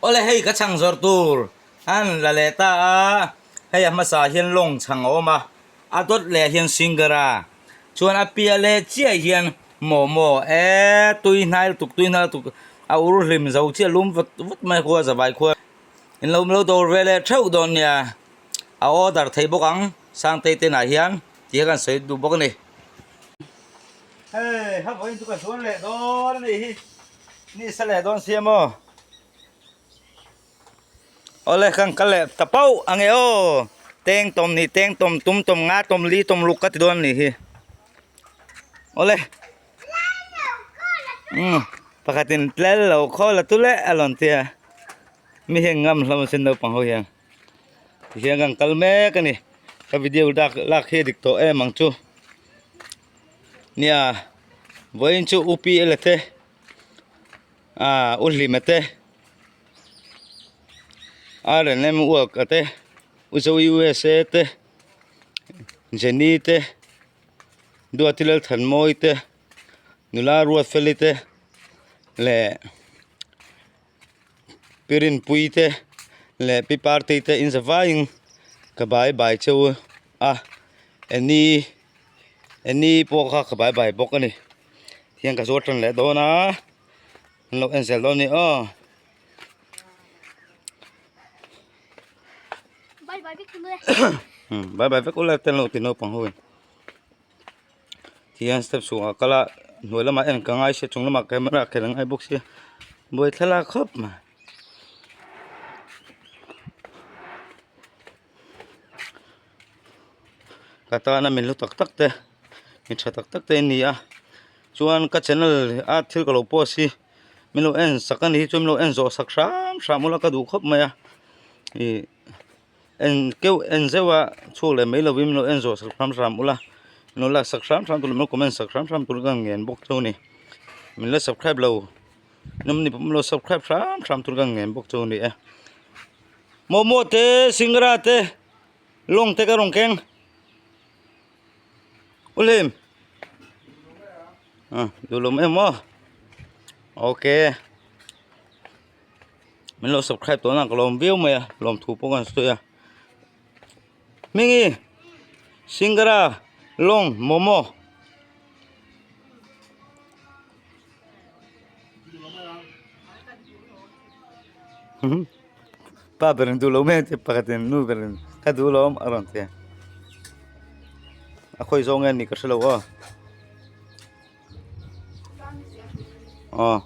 Awle hei ka chhang zawrh tur an la leh ta a, hei a hmasa hian lawng chhang a awm a, a dawt leh hian singara chuan a piah leh chiah hian momo e tui hnai lutuk tui hnai lutuk a ur hlim zo chiah lum vut vut mai khua zavai khua in lo lo dawr ve leh theuh dawn nia a order thei bawk ang Sangtei te nah hian tih kha kan sawi duh bawk a ni. Hei ha vawiin chu ka zuan leh dawn a nih hi ni sa leh dawn sia maw. Awle kan kal leh ta pauh ang e aw teng tawm ni teng tawm tum tawm nga tawm li tawm luk ka ti dawn a nih hi awle umm pakhatin tlel lo khawl a tu leh a rawn tia mi hian ngam hlawm a sin naupang ho hian tihian kan kal mek a ni ka video lak lak hi a dik tawh em ang chu nia vawiin chu u pi la te ah u hlima te. R and M work a te u zo USA te Jenny te Duati Lalthanmawii te nula Ruatfeli te leh Pi Rinpuii te leh Pi Partei te in zavaiin ka bai bai cheu a Annie Annie pawh kha ka bai bai bawk a ni tihian ka zuar tan leh dawn a. An lo en zel dawn a ni aw. Bye bye vek ule. Bye bye vek ule ten lo ti naupang ho in. Tihian step chungah kal a hnuai lamah en ka ngai sia chung lamah camera khelh a ngai bawk sia buai thlalak khawp mai. Ka tana min hlu tak tak te mi tha tak tak te an ni a chuan ka channel a thil ka lo post hi min lo en sak a nih hi chuan min lo en zawh sak hram hram ula ka duh khawp mai a ih en keuh en zeuh a chhuak leh mai lovin min lo en zawh sak hram hram ula min lo like sak hram hram tur leh min lo comment sak hram hram tur ka ngen bawk chu a ni min la subscribe lo nawm ni pawh min lo subscribe hram hram tur ka ngen bawk chu a ni e. Momo te singra te lawng te ka rawn keng u hlim ah duh lo mai maw ok min lo subscribe tawh na ka lawm viau mai a lawmthu pawh kan sawi a hmingi singra lawng momo. Pa berin duh lo mai ang che pakhatin nu berin ka duh lo a rawn ti a a khawi zawng nge a nih ka hrelo aw aw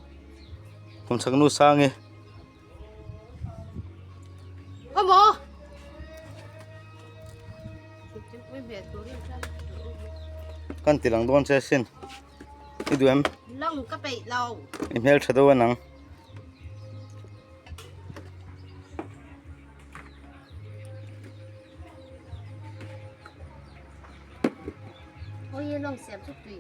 kawmchhak nu sang e. Kan ti lang dawn che asin i duh em? Lang ka peih lo. I hmel tha deuh a nang. Ôi long siam chu tui.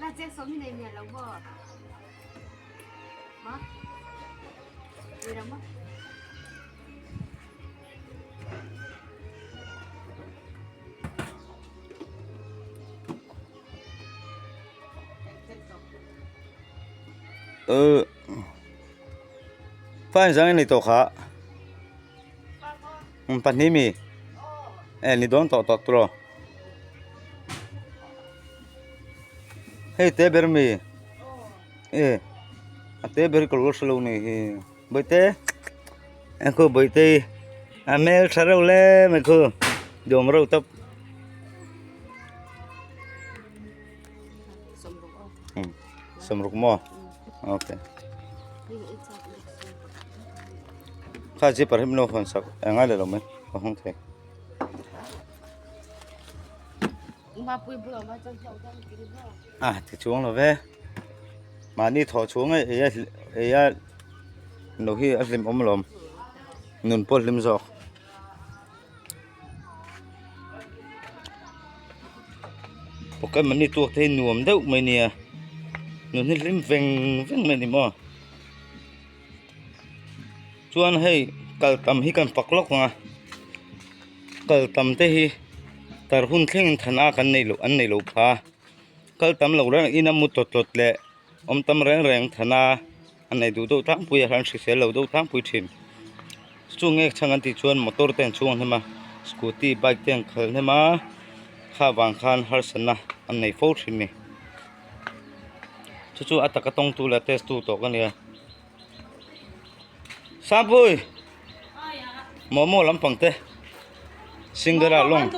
La che so mi nei mian lo maw? Ma? Nei lo maw? Ờ Fa in zang nei tawh kha. Pahnih mi e ni dawn tawh tawh tawh hei te ber mi e a te ber ka lo hre lo ni hi bawihte en khu bawihte a hmel tha reuh hle mai khu dawm reuh tawp Sawmruk maw okay kha zipper hi min lo hawn sak engai leh lo mai ka hawng thei ah ti chuang lo ve mahni thawh chhung ei ei a ei a lo hi a hlim awm lawm nun pawh a hlim zawk. Pocket money tuak te hi nuam deuh mai nia nun hi hlim veng veng mai a ni maw chuan hei kal tam hi kan fak lawk ang a kal tam te hi. Tar hun thlengin than a kan nei loh an nei loh pha a. Kal tam lo reng ina mu tawt tawt leh awm tam reng reng than a an nei duh deuh tlangpui a, an hrisel lo deuh tlangpui thin. Chu nge chhang an tih chuan motor te an chhung hnem a, scooty bike te an khalh hnem a, kha vang khan harsatna an nei fo thin a ni. Chu chu a taka tawngtu leh test tu tawh ka nia. Sangpui momo lampang te singara lawng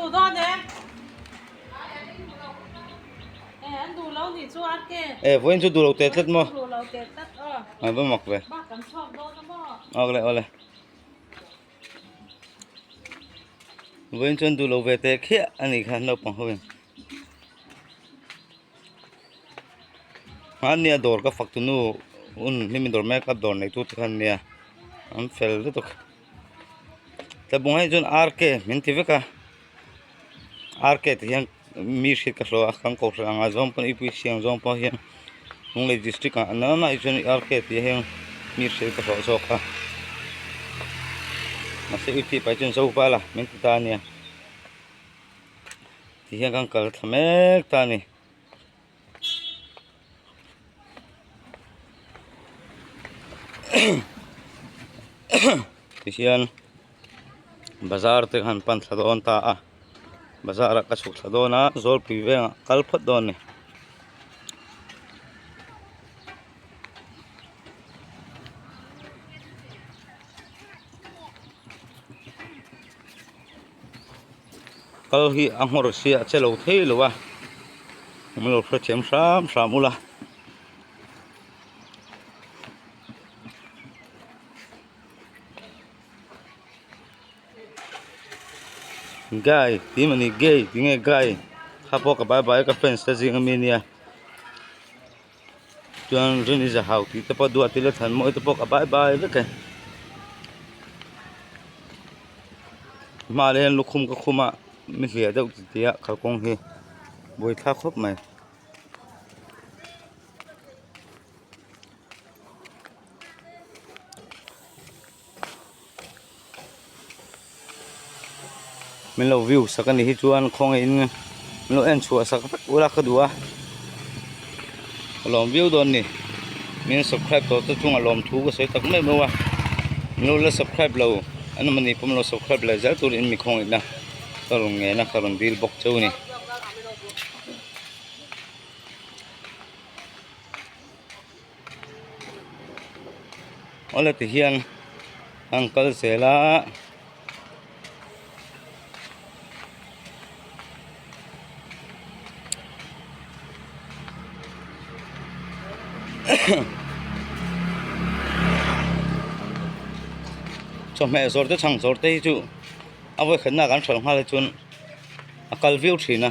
e vawiin chu duhlo teh tlat maw a va mak ve awle awle vawiin chuan duhlo ve teh khiah a nih kha naupang ho in. Hmannia dawr ka fak tunu hun hlimi dawr mek a dawr neitu te kha an nia an fel lutuk tlabung hi chuan RK min ti vek a RK tih hian mi hriat ka hlawh a kan kohhran anga zawng pawn UPC ang zawng pawh hian Lunglei district ah nana hi chuan RK tih hian mi hriat ka hlawh zawk a mahse UPC pai chuan Zovala min ti ta a nia. Ti hian kan kal thla mek ta a ni. Ti hian bazar te khan pan thla dawn ta a bazar ah ka chhuk thla dawn a zawlpui vengah kal phawt dawn a ni. Kal hi a nghawr sia a che lo thei lo a min lo hrethiam hram hram ula. Guy tih mah ni gay tih nge guy kha pawh ka bye bye ka fans te zing ami ania chuan rin i zahau tih te pawh duat ila thlan mawi te pawh ka bye bye vek e. Hma leh hian lukhum ka khum a mi hliah deuh ti tih a kalkawng hi buaithlak khawp mai. Min lo view sak anih hi chuan khawngaihin min lo en chhuah sak vek ula ka duh a ka lawm viau dawn a ni min subscribe tawh te chungah lawmthu ka sawi tak meuh meuh a min lo la subscribe lo an awm anih pawh min lo subscribe leh zel turin mi khawngaihna ka rawn ngen a ka rawn dil bawk cheu a ni. Awle ti hian an kal zel a. Chawhmeh zawrh te chhang zawrh te hi chu a vawikhatna kan hralh nghal hi chuan a kal viau thin a.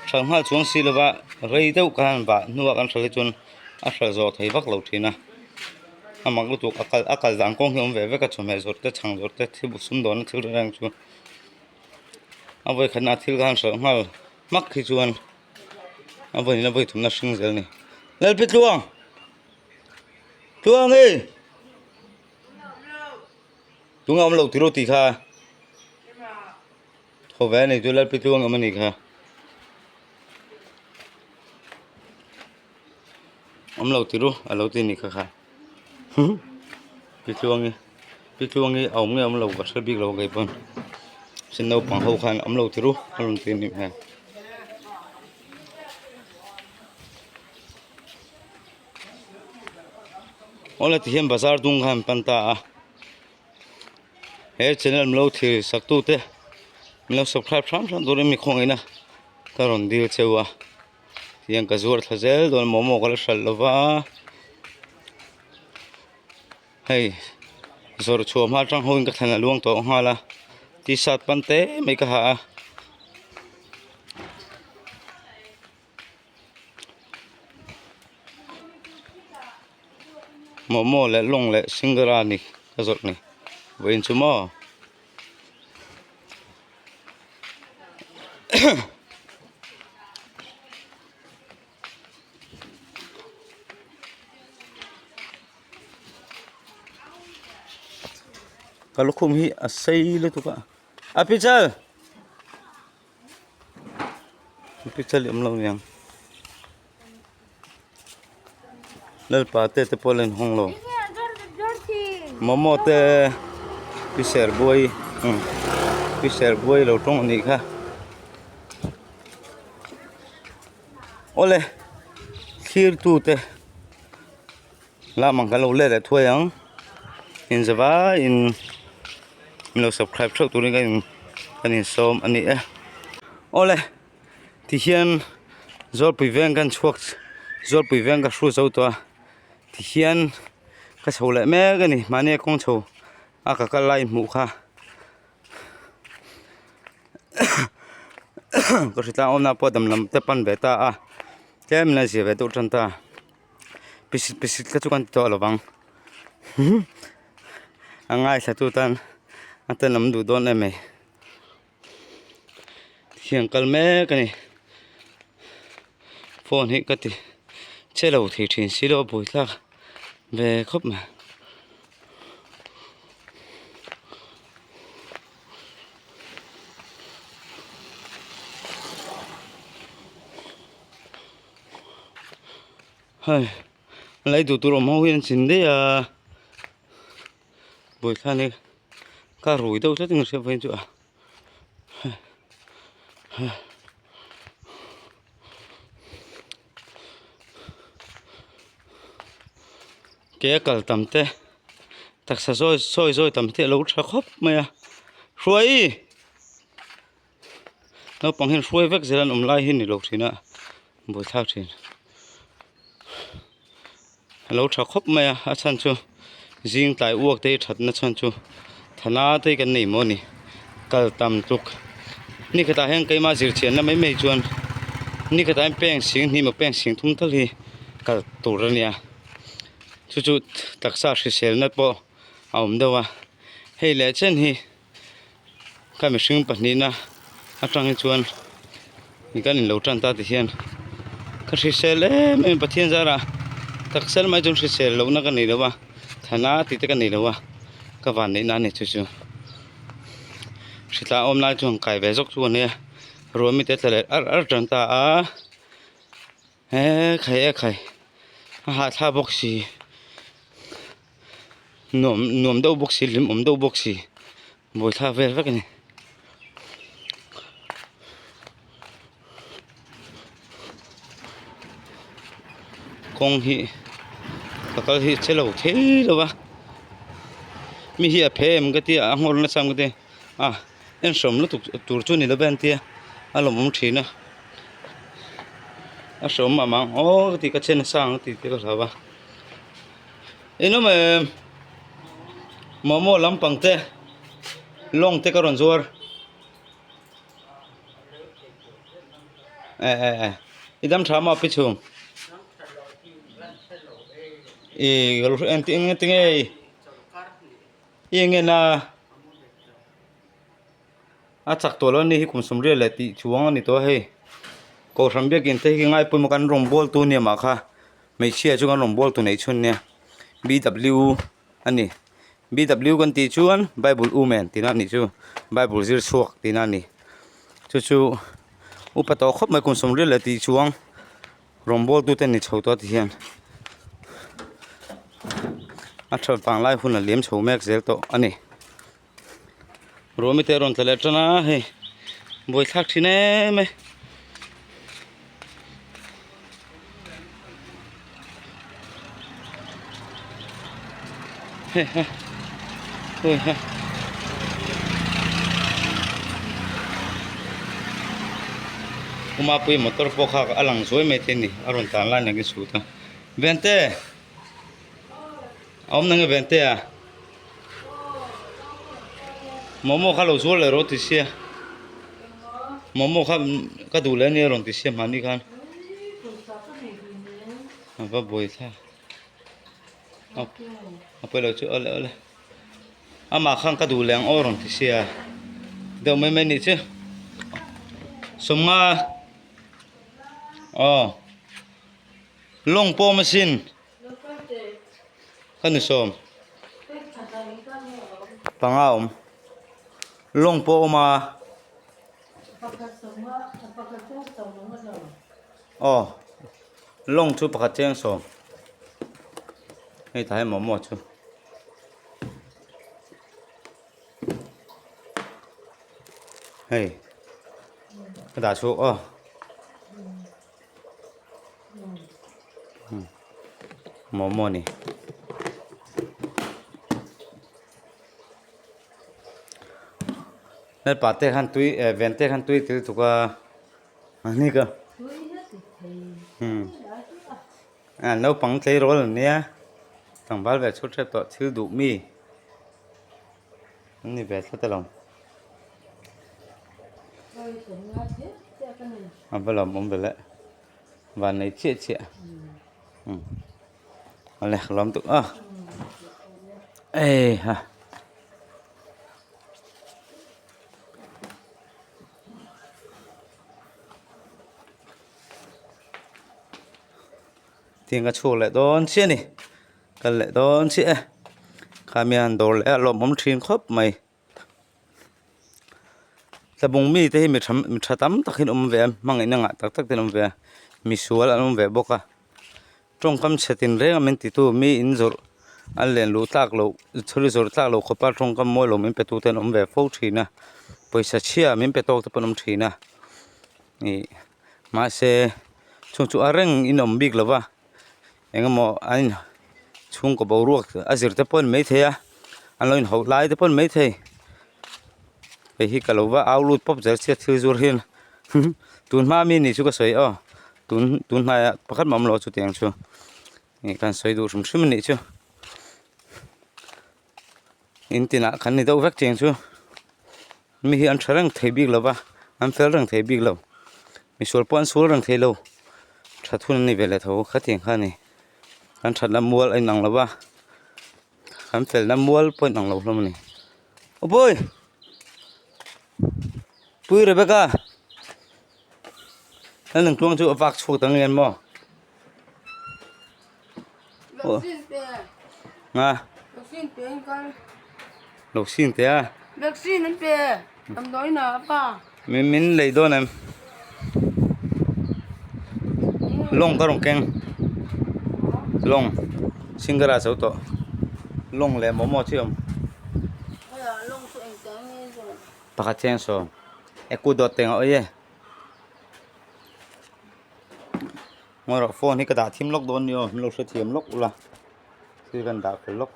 Hralh nghal chuang si lova rei deuh khan han vah hnuah kan hralh hi chuan a hralh zawh thei vak lo thin a a mak lutuk a kal a kal dan kawng hi a awm ve vek a chawhmeh zawrh te chhang zawrh te thil sumdawnna thil reng reng chu a vawikhatna thil khan hralh nghal hmak hi chuan a vawiin a vawithumna hring zel a ni Lalpi tluang tluang e tunge awm lo tiro tih kha. Thaw ve a ni chu Lalpi tluang awm a nih kha. Awm lo ti ru a lo ti a nih kha kha. Pi tluangi Pi tluangi a awm nge awm lo ka hre bik lo kei pawn. Sin naupang ho khan awm lo ti ru a rawn ti a nih hmel. Awle tihian bazar dung khan pan ta a. He channel min lo thlir sak tu te min lo subscribe hram hram turin mi khawngaihna ka rawn dil cheu a tihian ka zuar thla zel dawn momo ka la hralh lo va hei zawrh chhuah hma atang ho in ka thlan a luang tawh nghal a t-shirt pan te mai ka ha a. Momo leh lawng leh singara a ni ka zawrh ni vawiin chu maw ka lukhum hi a sei lutuk a a pichal. Pi chali awm lo niang. Lalpa te te pawh la inhawng lo. Momo te pi ser buai umm pi ser buai lo tawng anih kha. Awle thlir tu te lam ang kan lo let leh thuai ang inzava in min lo subscribe theuh turin ka in kan insawm a ni e. Awle. Tihian Zawlpui veng kan chhuak Zawlpui veng ka hru zo tawh a tihian ka chho leh mek a ni mahni a kawng chho a ka kal lai hmuh kha ka hritlang awmna pawh dam lam te pan ve ta a tlem in a zia ve deuh tan ta pisit pisit kha chu kan ti tawh lo vang a ngaithla tu tan a tenawm duh dawn em mai. Thian kal mek a ni phone hi ka ti che lo thei thin si lo a buaithlak ve khawp mai. Hei lei duh tur awm ho hi an chin daih a. Buaithla ni ka rui deuh tlat in ka hria vawiin chu a ke a kal tam te taksa zawi sawi zawi tam te a lo tha khawp mai a hruai naupang hian hruai vek zel an awm lai hi ni lo thin a buaithlak thin a lo tha khawp mai a a chhan chu zing tlai uak te hi thatna chhan chu thana te hi kan nei maw ni kal tam tluk ni khatah hian keimah zir chianna mai mai chuan ni khatah hian peng sing hnih emaw peng sing thum tal hi kal tur a nia chu chu taksa hriselna pawh a awm deuh a hei leh chen hi. Ka mihring pahnihna atang hi chuan kan inlo tan ta ti hian ka hrisel em em Pathian zarah taksa lamah hi chuan hrisel lohna ka nei lo a thana tih te ka nei lo a ka van neih na a ni chu chu hritla awm lai chuan kai ve zawk chu a nia ruah mite tla leh ar ar tan ta a he khai e khai a hahthlak bawk si. Nuam nuam deuh bawk si hlimawm deuh bawk si buaithlak vel vek a ni. Kawng hi ka kal hi che lo thei lo va mi hi a phe em ka tia a nghawr nasa em ka tia a en hrawm lutuk tur chu ni lo ve an tia a lawmawm thin a a hrawm amah ang aw ka ti ka che nasa ang tih te ka hlau a. Inawm em momo lampang te lawng te ka rawn zuar eh eh eh i dam tha maw pi chhung ih eng tinge i eng nge na A chak tawh lo a ni hi kum sawmriat leh tih chuang a ni tawh a hei kohhran biakin te hi ngai pawimawh kan rawngbâwl tu nia mah kha hmeichhia chu kan rawngbâwl tu neih chhun nia B W a ni B W kan tih chuan bible women tihna a nih chu bible zir chhuak tihna a ni chu chu upa tawh khawp mai kum sawmriat leh tih chuang rawngbâwl tute an ni chho tawh ti hian a that vanglai hun a liam chho mek zel tawh a ni. Ruahmi te a rawn tla leh tan a hei buaithlak thin em e. Hei ha hei ha. Umapui motor pawh kha a lang zuai mai thei a ni a rawn tlan lai nakin chhut a Vente a awm nang e Vente a. Momo kha lo zual leh rawh ti sia momo kha ka duh leh ania rawn ti sia hmani khan a va buai thlak a pawi lo chu awle awle amah khan ka duh leh ang aw rawn ti sia deuh mai mai nih chu sawmnga aw lawng pawm asin. Ka ni sawm panga awm lawng pawh a awm a. Aw lawng chu pakhat cheng sawm hei tah hian momo chu. Hei ka dah chhuak aw momo a ni. Helpa te khan tui eh ven te khan tui tel tuk a a ni ka a naupang tleirawl an nia tlangval ve chhut hrep tawh thil duh mi an ni ve thlawt alawm a va lawmawm ve le van nei chiah chiah awle ka lawm tuk a eiha. Tiang ka chhuak leh dawn chiah a ni kal leh dawn chiah e khami hian dawr leh a lawmawm thin khawp mai tlabung mite hi mi tha mi tha tam tak hi an awm ve a hmangaihna ngah tak tak te an awm ve a misual an awm ve bawk a. Tawngkam chhe tinreng a min titu mi in zawrh an len luh tlak loh thil zawrh tlak loh khawpa tawngkam mawi lo min pe tu te an awm ve fo thin a pawisa chhia min pe tawk te pawh an awm thin a ih mahse chung chu a reng in awm bik lo va eng emaw an in chhungkaw boruak a zir te pawh a ni maithei a an lo inhauh lai te pawh a ni maithei hei hi ka lo va au lut pawp zel sia thil zur hian tun hma mi nih chu ka sawi aw. Tun tun hnaiah pakhat mah awm lo chutiang chu ih kan sawi duh hrim hrim a nih chu in tinah kan ni deuh vek chiang chu mi hi an tha reng thei bik lo va an fel reng thei bik lo misual pawh an sual reng thei lo tha thun an ni ve leh tho khatiang kha a ni kan thatna mual a inang lo va kan felna mual pawh a inang lo hlawm a ni aw pawi pui Rebecca. Heng ang tluang chu a vak chhuak ta nge maw nga lo sin te a vaccine an pe damdawi na a pa min min lei dawn em lawng ka rawn keng lawng singara zo tawh lawng leh momo chi awm pakhat chiang saw e ku dawt teng a awih e. Ngawi rawh phone hi ka dah thim lawk dawn ni aw min lo hrethiam lawk ula thil kan dah fel lawk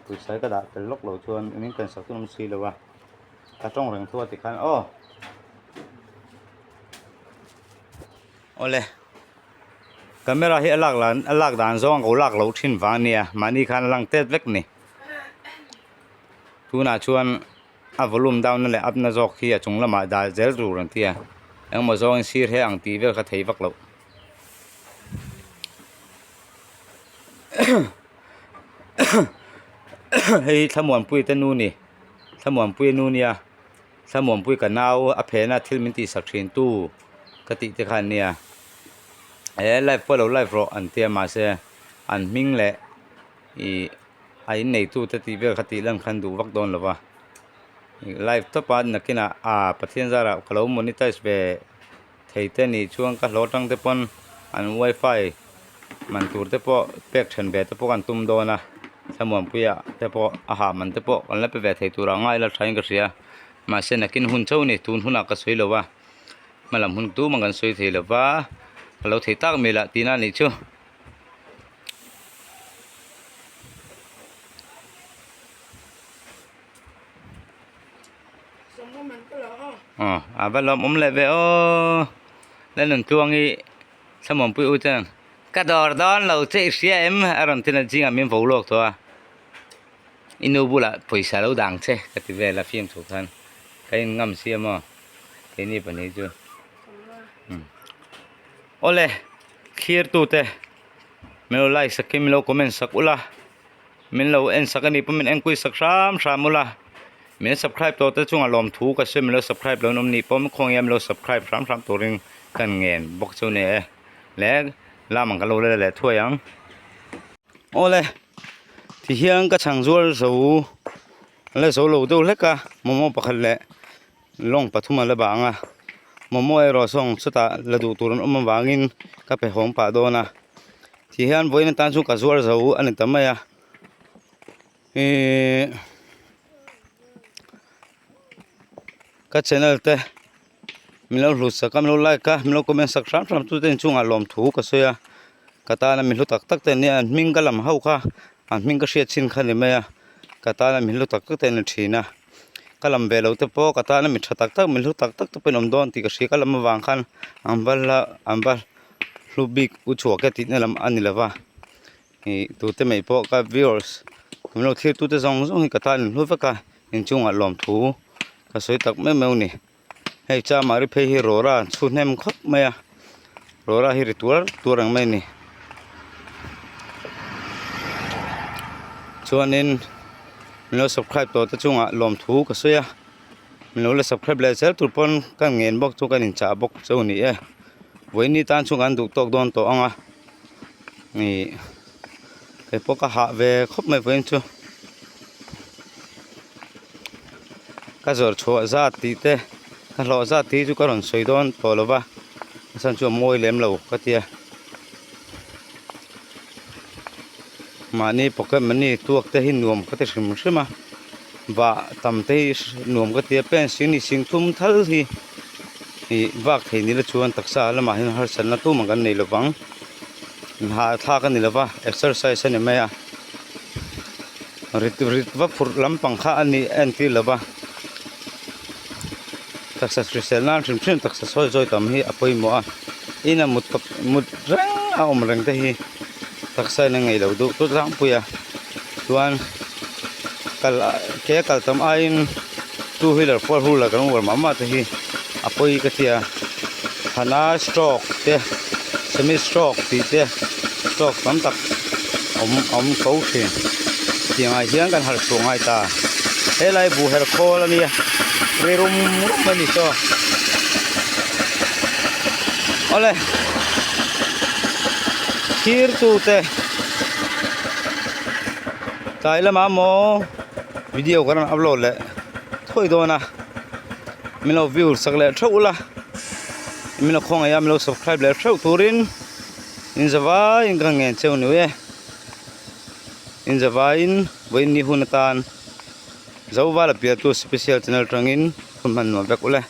pawisa hi ka dah fel lawk loh chuan min kan sak dawn si lo a ka tawng reng thu a tikhan aw awle camera hi a lak lan a lak dan zawng a ko lak loh thin vang a nia mahni khan a lang tet vek a ni tunah chuan. A volume down na leh up na zawk hi a chung lamah dah zel tur an ti a engemaw zawngin sir he ang tih vel kha thei vak loh hei hi thlamuanpui te nu ni thlamuanpui nu nia thlamuanpui ka nau a phena thil min tihsak thin tu ka tih te kha an nia he live pawh lo live rawh an tia mahse an hming leh ih. A inneitute tih vel kha tih lan khan duh vak dawn lo va live tawp a nakinah ah Pathian zarah ka lo monetize ve thei te nih chuan ka hlawh atang te pawn an wifi man tur te pawh pek then ve te pawh kan tum dawn a thlamuanpuia te pawh a hah man te pawh kan la pe ve thei tur ang a ila thain ka hria mahse nakin hun chauh a ni tun hunah ka sawi lo va hmalam hun tumah kan sawi thei lo va ka lo thei tak mai lah tihna a nih chu. A va lawmawm leh ve aw la nun tluang hi thlamuanpui u chuan ka dawr dawn lo che i hria em a rawn ti na zingah min vo lawk tawh a i nu bulah pawisa lo dang che ka ti vel a fiamthu khan ka in ngam si a maw keini pahnih chu awle. Thlir tute min lo like sak in min lo comment sak ula min lo en sak anih pawh min enkawi sak hram hram ula min subscribe tawh te chungah lawmthu ka sawi min lo subscribe lo an awm nih pawh khawnge min lo subscribe hram hram turin ka ngen bawk chu ni e leh lam ang ka lo la leh thuai ang awle tihian ka chhang zual zo la zo lo deuh hlek a momo pakhat leh. Lawng pathum a la bang a momo erawh sawn chutah la duh tur an awm avangin ka pe hawng pah dawn a ti hian vawiin atan chuan ka zuar zo a ni ta mai a ihh ka channel te min lo hlut sak a min lo like a min lo comment sak hram hram tu te inchungah lawmthu ka sawi a ka tana mi hlu tak tak te an nia an hming ka lam ho kha an hming ka hriat chin kha a ni mai a ka tana mi hlu tak tak te an ni thin a. Ka lam ve lo te pawh ka tana mi tha tak tak mi hlu tak tak te pawh in awm dawn tih ka hria ka lam avang khan an va hla an va hlu bik u chhuak e tihna lam a ni lova ih tute mai pawh ka viewers min lo thlir tute zawng zawng hi ka tan in hlu vek a inchungah lawmthu ka sawi tak meuh meuh a ni. Hei chamari phei hi rawra an chhu hnem khawp mai a rawra hi ri tuar tuar ang mai a ni chuanin min lo subscribe tawh te chungah lawmthu ka sawi a min lo la subscribe leh zel tur pawn ka ngen bawk chu ka inchah bawk chu a ni e vawiin tan chu kan duh tawk dawn tawh ang a ih kei pawh ka hah ve khawp mai vawiin chu. Ka zawrh chhuah zat tih te ka hlawh zat tih hi chu ka rawn sawi dawn tawh lo va a chhan chu a mawi lem lo ka tia mahni pocket money tuak te hi nuam ka ti hrim hrim a vah tam te hi nuam ka tia pen sing ni sing thum thal hi ih vak thei ni la chuan taksa lamah hian harsatna tumah kan nei lovang hahthlak a ni lova exercise a ni mai a. Rit rit va phurh lampang kha a ni a entir lo va taksa hrisel nan hrim hrim taksa sawi zawi tam hi a pawimawh a ina mut kawp mut reng a awm reng te hi taksa in a ngei lo duh tut tlangpui a chuan kal ke a kal tam aiin two wheeler four wheeler kan uar mah mah te hi a pawi ka tia thana stroke te semi stroke tih te stroke tam tak awm awm fo thin tiang ah hian kan harh chhuah ngai ta helai buh her khawl ania ri rum rum a ni chaw awle thir tu te tlai lamah maw video kan rawn upload leh thawi dawn a min lo view sak leh theuh ula min lo khawngaih a min lo subscribe leh theuh turin in zavaiin ka ngen cheu ni e in zavaiin vawiin ni hun atan Zovala pialtu special channel atangin hun hman nuam vek ule.